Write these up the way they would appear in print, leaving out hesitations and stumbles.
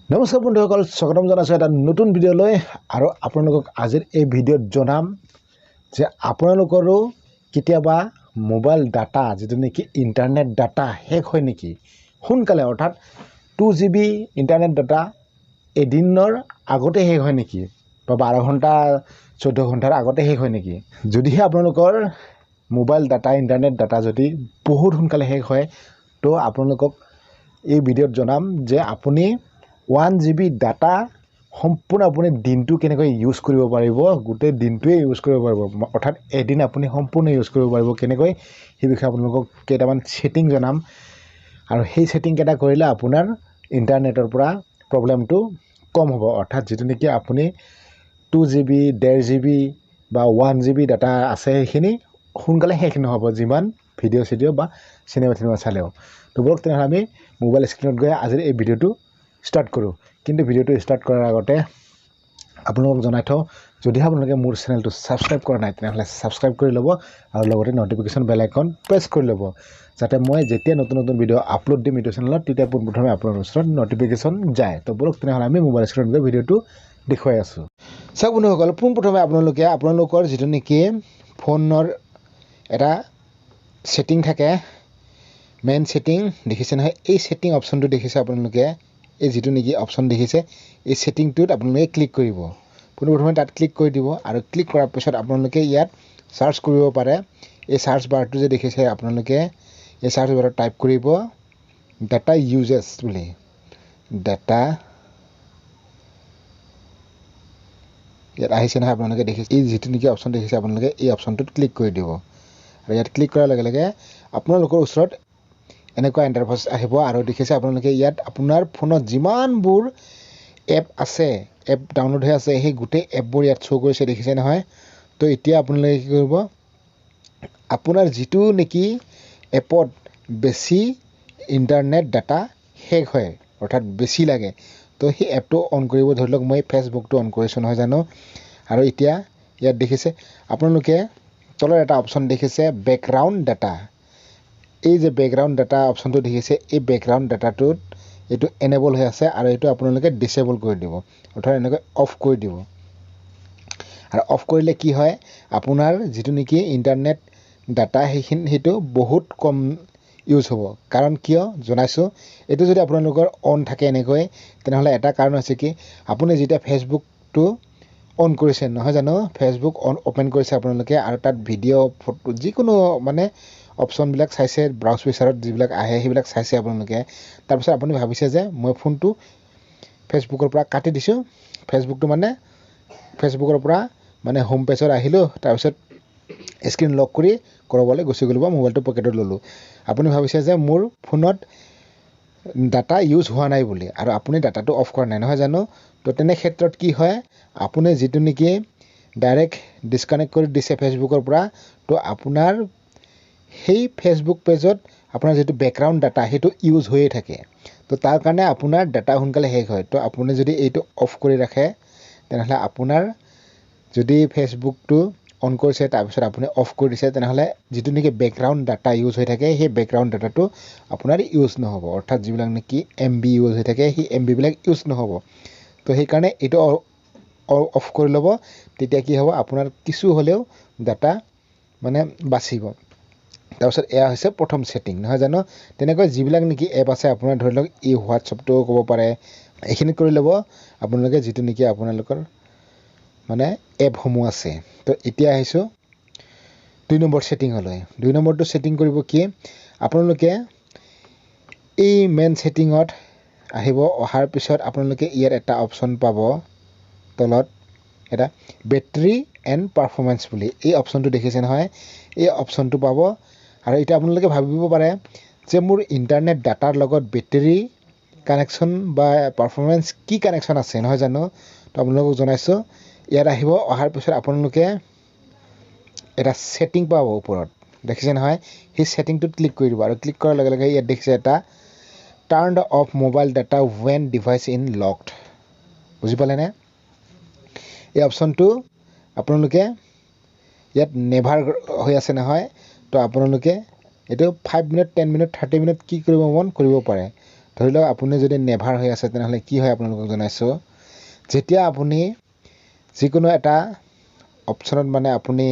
নমস্কাৰ বন্ধুসকল, স্বাগতম জনাইছোঁ এটা নতুন ভিডিঅ'লৈ। আৰু আপোনালোকক আজিৰ এই ভিডিঅ'ত জনাম যে আপোনালোকৰো কেতিয়াবা মোবাইল ডাটা, যিটো নেকি ইণ্টাৰনেট ডাটা, শেষ হয় নেকি সোনকালে? অৰ্থাৎ 2 GB internet data এদিনৰ আগতে শেষ হয় নেকি বা 12 ঘণ্টা, 14 ঘণ্টাৰ আগতে শেষ হয় নেকি? যদিহে আপোনালোকৰ মোবাইল ডাটা, ইণ্টাৰনেট ডাটা যদি বহুত সোনকালে শেষ হয়, তো আপোনালোকক এই ভিডিঅ'ত জনাম যে আপুনি 1 জিবি ডাটা সম্পূৰ্ণ আপুনি দিনটো কেনেকৈ ইউজ কৰিব পাৰিব, গোটেই দিনটোৱে ইউজ কৰিব পাৰিব, অৰ্থাৎ এদিন আপুনি সম্পূৰ্ণ ইউজ কৰিব পাৰিব কেনেকৈ, সেই বিষয়ে আপোনালোকক কেইটামান ছেটিং জনাম। আৰু সেই ছেটিংকেইটা কৰিলে আপোনাৰ ইণ্টাৰনেটৰ পৰা প্ৰব্লেমটো কম হ'ব। অৰ্থাৎ যিটো নেকি আপুনি 2 জিবি, 1.5 জিবি বা 1 জিবি ডাটা আছে, সেইখিনি সোনকালে শেষ নহ'ব, যিমান ভিডিঅ' চিডিঅ' বা চিনেমা চিনেমা চালেও। তো ব'লক তেনেহ'লে আমি মোবাইল স্ক্ৰীণত গৈ আজিৰ এই ভিডিঅ'টো ষ্টাৰ্ট কৰোঁ। কিন্তু ভিডিঅ'টো ষ্টাৰ্ট কৰাৰ আগতে আপোনালোকক জনাই থওঁ, যদিহে আপোনালোকে মোৰ চেনেলটো ছাবস্ক্ৰাইব কৰা নাই, তেনেহ'লে ছাবস্ক্ৰাইব কৰি ল'ব আৰু লগতে ন'টিফিকেশ্যন বেল আইকন প্ৰেছ কৰি ল'ব, যাতে মই যেতিয়া নতুন নতুন ভিডিঅ' আপলোড দিম এইটো চেনেলত, তেতিয়া পোনপ্ৰথমে আপোনাৰ ওচৰত ন'টিফিকেশ্যন যায়। তো ব'লক তেনেহ'লে আমি মোবাইল স্ক্ৰীণত গৈ ভিডিঅ'টো দেখুৱাই আছোঁ। চাওক বন্ধুসকল, পোনপ্ৰথমে আপোনালোকে আপোনালোকৰ যিটো নেকি ফোনৰ এটা ছেটিং থাকে, মেইন ছেটিং দেখিছে নহয়? এই ছেটিং অপশ্যনটো দেখিছে আপোনালোকে? এই যিটো নেকি অপশ্যন দেখিছে, এই ছেটিংটোত আপোনালোকে ক্লিক কৰিব। পোনপ্ৰথমে তাত ক্লিক কৰি দিব আৰু ক্লিক কৰাৰ পিছত আপোনালোকে ইয়াত চাৰ্চ কৰিব পাৰে। এই চাৰ্চ বাৰটো যে দেখিছে আপোনালোকে, এই চাৰ্চ বাৰত টাইপ কৰিব ডাটা ইউজেছ বুলি। ডাটা ইয়াত আহিছে নহয়? আপোনালোকে দেখিছে, এই যিটো নেকি অপশ্যন দেখিছে আপোনালোকে, এই অপশ্যনটোত ক্লিক কৰি দিব। আৰু ইয়াত ক্লিক কৰাৰ লগে লগে আপোনালোকৰ ওচৰত এনেকুৱা ইণ্টাৰফেচ আহিব। আৰু দেখিছে আপোনালোকে, ইয়াত আপোনাৰ ফোনত যিমানবোৰ এপ আছে, এপ ডাউনলোড হৈ আছে, সেই গোটেই এপবোৰ ইয়াত শ্ব' কৰিছে, দেখিছে নহয়? তো এতিয়া আপোনালোকে কি কৰিব? আপোনাৰ যিটো নেকি এপত বেছি ইণ্টাৰনেট ডাটা শেষ হয়, অৰ্থাৎ বেছি লাগে, তো সেই এপটো অন কৰিব। ধৰি লওক মই ফেচবুকটো অন কৰিছোঁ, নহয় জানো? আৰু এতিয়া ইয়াত দেখিছে আপোনালোকে, তলত এটা অপশ্যন দেখিছে, বেকগ্ৰাউণ্ড ডাটা। এই যে বেকগ্ৰাউণ্ড ডাটা অপশ্যনটো দেখিছে, এই বেকগ্ৰাউণ্ড ডাটাটোত এইটো এনেবল হৈ আছে আৰু এইটো আপোনালোকে ডিচেবল কৰি দিব, অৰ্থাৎ এনেকৈ অফ কৰি দিব। আৰু অফ কৰিলে কি হয়? আপোনাৰ যিটো নেকি ইণ্টাৰনেট ডাটা, সেইটো বহুত কম ইউজ হ'ব। কাৰণ কিয় জনাইছোঁ, এইটো যদি আপোনালোকৰ অন থাকে এনেকৈ, তেনেহ'লে এটা কাৰণ হৈছে কি, আপুনি যেতিয়া ফেচবুকটো অন কৰিছে, নহয় জানো? ফেচবুক অ'পেন কৰিছে আপোনালোকে আৰু তাত ভিডিঅ', ফটো, যিকোনো মানে অপশ্যনবিলাক চাইছে, ব্ৰাউজ ফিচাৰত যিবিলাক আহে সেইবিলাক চাইছে আপোনালোকে। তাৰপিছত আপুনি ভাবিছে যে মই ফোনটো ফেচবুকৰ পৰা কাটি দিছোঁ, ফেচবুকটো মানে ফেচবুকৰ পৰা মানে হোম পেজত আহিলোঁ, তাৰপিছত স্ক্ৰীণ লক কৰি ক'ৰবালৈ গুচি গ'লোঁ বা মোবাইলটো পকেটত ল'লোঁ। আপুনি ভাবিছে যে মোৰ ফোনত ডাটা ইউজ হোৱা নাই বুলি আৰু আপুনি ডাটাটো অফ কৰা নাই, নহয় জানো? তো তেনে ক্ষেত্ৰত কি হয়? আপুনি যিটো নেকি ডাইৰেক্ট ডিছকানেক্ট কৰি দিছে ফেচবুকৰ পৰা, তো আপোনাৰ সেই ফেচবুক পেজত আপোনাৰ যিটো বেকগ্ৰাউণ্ড ডাটা, সেইটো ইউজ হৈয়ে থাকে। তো তাৰ কাৰণে আপোনাৰ ডাটা সোনকালে শেষ হয়। তো আপুনি যদি এইটো অফ কৰি ৰাখে, তেনেহ'লে আপোনাৰ যদি ফেচবুকটো অন কৰিছে, তাৰপিছত আপুনি অফ কৰি দিছে, তেনেহ'লে যিটো নেকি বেকগ্ৰাউণ্ড ডাটা ইউজ হৈ থাকে, সেই বেকগ্ৰাউণ্ড ডাটাটো আপোনাৰ ইউজ নহ'ব। অৰ্থাৎ যিবিলাক নেকি এমবি ইউজ হৈ থাকে, সেই এমবিবিলাক ইউজ নহ'ব। তো সেইকাৰণে এইটো অফ কৰি ল'ব। তেতিয়া কি হ'ব? আপোনাৰ কিছু হ'লেও ডাটা মানে বাচিব। তাৰপিছত এয়া হৈছে প্ৰথম ছেটিং, নহয় জানো? তেনেকৈ যিবিলাক নেকি এপ আছে আপোনাৰ, ধৰি লওক এই হোৱাটছএপটোও ক'ব পাৰে, এইখিনি কৰি ল'ব আপোনালোকে, যিটো নেকি আপোনালোকৰ মানে এপসমূহ আছে। তো এতিয়া আহিছোঁ 2 নম্বৰ ছেটিঙলৈ। 2 নম্বৰটো ছেটিং কৰিব কি? আপোনালোকে এই মেইন ছেটিঙত আহিব। অহাৰ পিছত আপোনালোকে ইয়াত এটা অপশ্যন পাব, তলত এটা বেটেৰী এণ্ড পাৰফৰ্মেঞ্চ বুলি। এই অপশ্যনটো দেখিছে নহয়? এই অপশ্যনটো পাব। আৰু এতিয়া আপোনালোকে ভাবিব পাৰে যে মোৰ ইণ্টাৰনেট ডাটাৰ লগত বেটেৰী কানেকশ্যন বা পাৰফৰ্মেঞ্চ কি কানেকশ্যন আছে, নহয় জানো? তো আপোনালোকক জনাইছোঁ, ইয়াত আহিব। অহাৰ পিছত আপোনালোকে এটা ছেটিং পাব ওপৰত, দেখিছে নহয়? সেই ছেটিংটোত ক্লিক কৰি দিব। আৰু ক্লিক কৰাৰ লগে লগে ইয়াত দেখিছে এটা turn off mobile data when device is locked। বুজি পালেনে? এই অপশ্যনটো আপোনালোকে ইয়াত নেভাৰ হৈ আছে নহয়? তো আপোনালোকে এইটো 5 minute, 10 minute, 30 minute কি কৰিব মন কৰিব পাৰে। ধৰি লওক আপুনি যদি নেভাৰ হৈ আছে তেনেহ'লে কি হয় আপোনালোকক জনাইছোঁ। যেতিয়া আপুনি যিকোনো এটা অপশ্যনত মানে আপুনি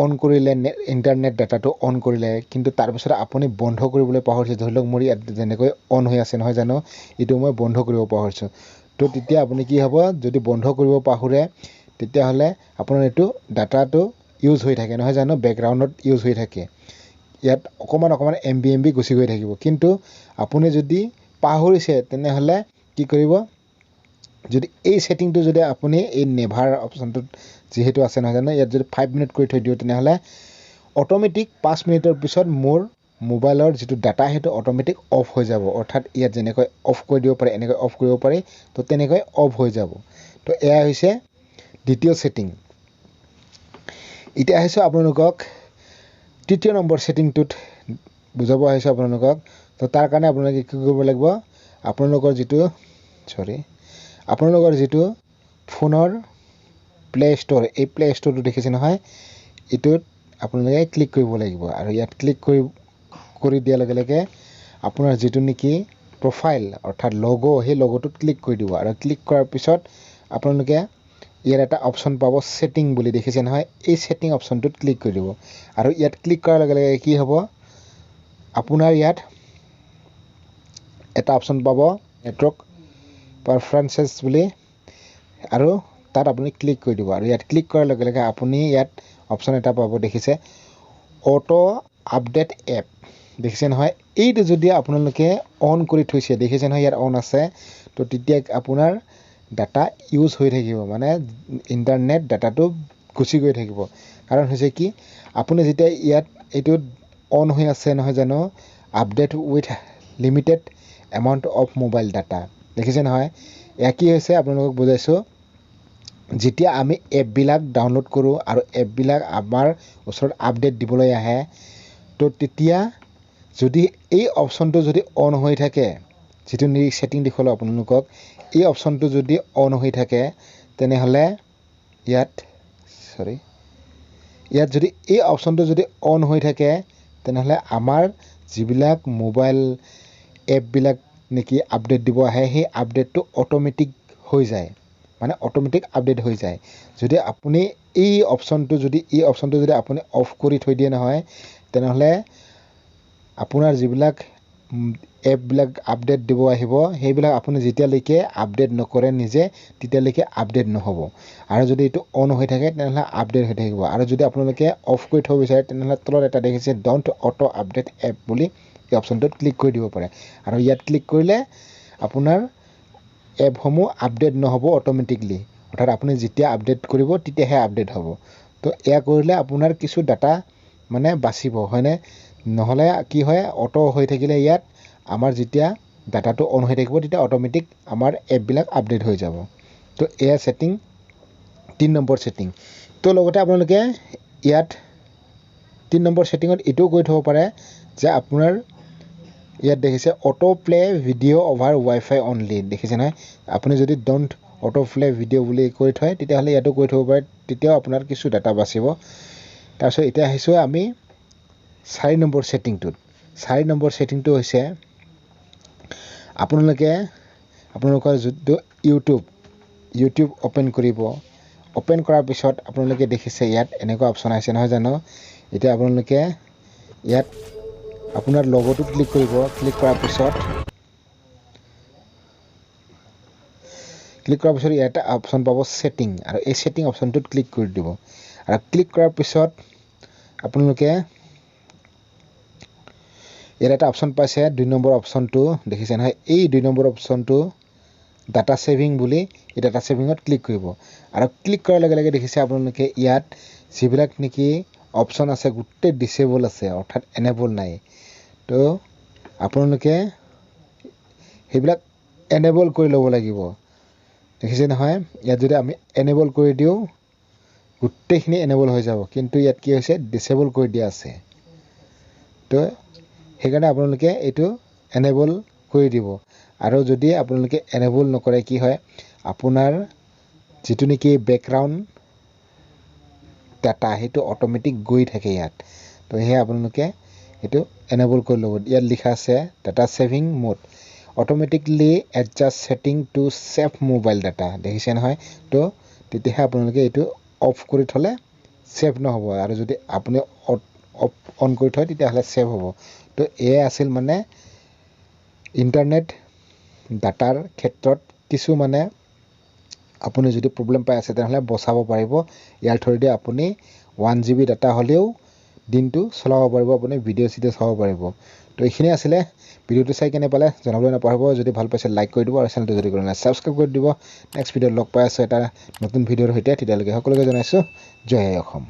অন কৰিলে, ইণ্টাৰনেট ডাটাটো অন কৰিলে, কিন্তু তাৰপিছত আপুনি বন্ধ কৰিবলৈ পাহৰিছে। ধৰি লওক মোৰ ইয়াত যেনেকৈ অন হৈ আছে নহয় জানো, এইটো মই বন্ধ কৰিব পাহৰিছোঁ। তো তেতিয়া আপুনি কি হ'ব, যদি বন্ধ কৰিব পাহৰে তেতিয়াহ'লে আপোনাৰ এইটো ডাটাটো ইউজ হৈ থাকে নহয় জানো, বেকগ্ৰাউণ্ডত ইউজ হৈ থাকে, ইয়াত অকণমান অকণমান এম বি গুচি গৈ থাকিব। কিন্তু আপুনি যদি পাহৰিছে তেনেহ'লে কি কৰিব, যদি এই ছেটিংটো যদি আপুনি এই নেভাৰ অপশ্যনটোত যিহেতু আছে নহয় জানো, ইয়াত যদি 5 মিনিট কৰি থৈ দিওঁ তেনেহ'লে অট'মেটিক 5 মিনিটৰ পিছত মোৰ মোবাইলৰ যিটো ডাটা সেইটো অট'মেটিক অফ হৈ যাব। অৰ্থাৎ ইয়াত যেনেকৈ অফ কৰি দিব পাৰে এনেকৈ অফ কৰিব পাৰি, তো তেনেকৈ অফ হৈ যাব। তো এয়া হৈছে দ্বিতীয় ছেটিং। এতিয়া আহিছোঁ আপোনালোকক তৃতীয় নম্বৰ ছেটিংটোত বুজাব আহিছোঁ আপোনালোকক। তো তাৰ কাৰণে আপোনালোকে কি কৰিব লাগিব, আপোনালোকৰ যিটো ফোনৰ প্লে ষ্ট'ৰ, এই প্লে ষ্ট'ৰটো দেখিছে নহয়, এইটোত আপোনালোকে ক্লিক কৰিব লাগিব। আৰু ইয়াত ক্লিক কৰি দিয়াৰ লগে লগে আপোনাৰ যিটো নেকি প্ৰফাইল অৰ্থাৎ লগ', সেই লগ'টোত ক্লিক কৰি দিব। আৰু ক্লিক কৰাৰ পিছত আপোনালোকে ইয়াৰ এটা অপশ্যন পাব ছেটিং বুলি, দেখিছে নহয়, এই ছেটিং অপশ্যনটোত ক্লিক কৰি দিব। আৰু ইয়াত ক্লিক কৰাৰ লগে লগে কি হ'ব, আপোনাৰ ইয়াত এটা অপশ্যন পাব নেটৱৰ্ক পাৰফাৰেঞ্চেছ বুলি, আৰু তাত আপুনি ক্লিক কৰি দিব। আৰু ইয়াত ক্লিক কৰাৰ লগে লগে আপুনি ইয়াত অপশ্যন এটা পাব, দেখিছে অট' আপডেট এপ, দেখিছে নহয়। এইটো যদি আপোনালোকে অন কৰি থৈছে, দেখিছে নহয় ইয়াত অন আছে, তো তেতিয়া আপোনাৰ ডাটা ইউজ হৈ থাকিব, মানে ইণ্টাৰনেট ডাটাটো গুচি গৈ থাকিব। কাৰণ হৈছে কি, আপুনি যেতিয়া ইয়াত এইটো অন হৈ আছে নহয় জানো, update with limited amount of mobile data, দেখিছে নহয়। এয়া কি হৈছে আপোনালোকক বুজাইছোঁ, যেতিয়া আমি এপবিলাক ডাউনলোড কৰোঁ আৰু এপবিলাক আমাৰ ওচৰত আপডেট দিবলৈ আহে, তো তেতিয়া যদি এই অপশ্যনটো যদি অন হৈ থাকে, যিটো ছেটিং দেখুৱালোঁ আপোনালোকক, এই অপশ্যনটো যদি অন হৈ থাকে তেনেহ'লে ইয়াত যদি এই অপশ্যনটো যদি অন হৈ থাকে তেনেহ'লে আমাৰ যিবিলাক মোবাইল এপবিলাক নেকি আপডেট দিব আহে, সেই আপডেটটো অট'মেটিক হৈ যায়, মানে অট'মেটিক আপডেট হৈ যায়। যদি আপুনি এই অপশ্যনটো যদি আপুনি অফ কৰি থৈ দিয়ে নহয়, তেনেহ'লে আপোনাৰ যিবিলাক এপবিলাক আপডেট দিব আহিব সেইবিলাক আপুনি যেতিয়ালৈকে আপডেট নকৰে নিজে তেতিয়ালৈকে আপডেট নহ'ব। আৰু যদি এইটো অন হৈ থাকে তেনেহ'লে আপডেট হৈ থাকিব। আৰু যদি আপোনালোকে অফ কৰি থ'ব বিচাৰে তেনেহ'লে তলত এটা দেখিছে don't auto update app বুলি, এই অপশ্যনটোত ক্লিক কৰি দিব পাৰে। আৰু ইয়াত ক্লিক কৰিলে আপোনাৰ এপসমূহ আপডেট নহ'ব অট'মেটিকলি, অৰ্থাৎ আপুনি যেতিয়া আপডেট কৰিব তেতিয়াহে আপডেট হ'ব। তো এয়া কৰিলে আপোনাৰ কিছু ডাটা মানে বাচিব, হয়নে? নহ'লে কি হয়, অট' হৈ থাকিলে ইয়াত আমাৰ যেতিয়া ডাটাটো অন হৈ থাকিব তেতিয়া অট'মেটিক আমাৰ এপবিলাক আপডেট হৈ যাব। তো এয়া ছেটিং, 3 নম্বৰ ছেটিং। তো লগতে আপোনালোকে ইয়াত 3 নম্বৰ ছেটিঙত এইটোও কৰি থ'ব পাৰে যে আপোনাৰ ইয়াত দেখিছে auto play video over wifi only, দেখিছে নহয়। আপুনি যদি don't auto play video বুলি কৰি থয় তেতিয়াহ'লে ইয়াতো কৰি থ'ব পাৰে, তেতিয়াও আপোনাৰ কিছু ডাটা বাচিব। তাৰপিছত এতিয়া আহিছোঁ আমি 4 নম্বৰ ছেটিংটোত। 4 নম্বৰ ছেটিংটো হৈছে আপোনালোকে আপোনালোকৰ যিটো ইউটিউব অ'পেন কৰিব, অ'পেন কৰাৰ পিছত আপোনালোকে দেখিছে ইয়াত এনেকুৱা অপশ্যন আহিছে নহয় জানো। এতিয়া আপোনালোকে ইয়াত আপোনাৰ লগ'টোত ক্লিক কৰিব। ক্লিক কৰাৰ পিছত ইয়াত এটা অপশ্যন পাব ছেটিং, আৰু এই ছেটিং অপশ্যনটোত ক্লিক কৰি দিব। আৰু ক্লিক কৰাৰ পিছত আপোনালোকে ইয়াত এটা অপশ্যন পাইছে, 2 নম্বৰ অপশ্যনটো দেখিছে নহয়, এই 2 নম্বৰ অপশ্যনটো ডাটা ছেভিং বুলি, এই ডাটা ছেভিঙত ক্লিক কৰিব। আৰু ক্লিক কৰাৰ লগে লগে দেখিছে আপোনালোকে ইয়াত যিবিলাক নেকি অপশ্যন আছে গোটেই ডিচেবল আছে, অৰ্থাৎ এনেবল নাই। তো আপোনালোকে সেইবিলাক এনেবল কৰি ল'ব লাগিব, দেখিছে নহয়। ইয়াত যদি আমি এনেবল কৰি দিওঁ গোটেইখিনি এনেবল হৈ যাব, কিন্তু ইয়াত কি হৈছে ডিচেবল কৰি দিয়া আছে। তো সেইকাৰণে আপোনালোকে এইটো এনেবল কৰি দিব। আৰু যদি আপোনালোকে এনেবল নকৰে কি হয়, আপোনাৰ যিটো নেকি বেকগ্ৰাউণ্ড ডাটা সেইটো অট'মেটিক গৈ থাকে ইয়াত। তো সেয়ে আপোনালোকে এইটো এনেবল কৰি ল'ব। ইয়াত লিখা আছে data saving mode, automatically adjust setting to save mobile data, দেখিছে নহয়। তো তেতিয়াহে আপোনালোকে এইটো অফ কৰি থ'লে ছেভ নহ'ব, আৰু যদি আপুনি অফ অন কৰি থয় তেতিয়াহ'লে ছেভ হ'ব। তো এয়াই আছিল মানে ইণ্টাৰনেট ডাটাৰ ক্ষেত্ৰত কিছু মানে আপুনি যদি প্ৰব্লেম পাই আছে তেনেহ'লে বচাব পাৰিব। ইয়াৰ থ্ৰুদি আপুনি 1 GB data হ'লেও দিনটো চলাব পাৰিব, আপুনি ভিডিঅ' চিডিঅ' চাব পাৰিব। তো এইখিনিয়ে আছিলে। ভিডিঅ'টো চাই কেনে পালে জনাবলৈ নাপাহৰিব। যদি ভাল পাইছে লাইক কৰি দিব, আৰু চেনেলটো যদি কৰা নাই ছাবস্ক্ৰাইব কৰি দিব। নেক্সট ভিডিঅ'ত লগ পাই আছোঁ এটা নতুন ভিডিঅ'ৰ সৈতে। তেতিয়ালৈকে সকলোকে জনাইছোঁ জয় আই অসম।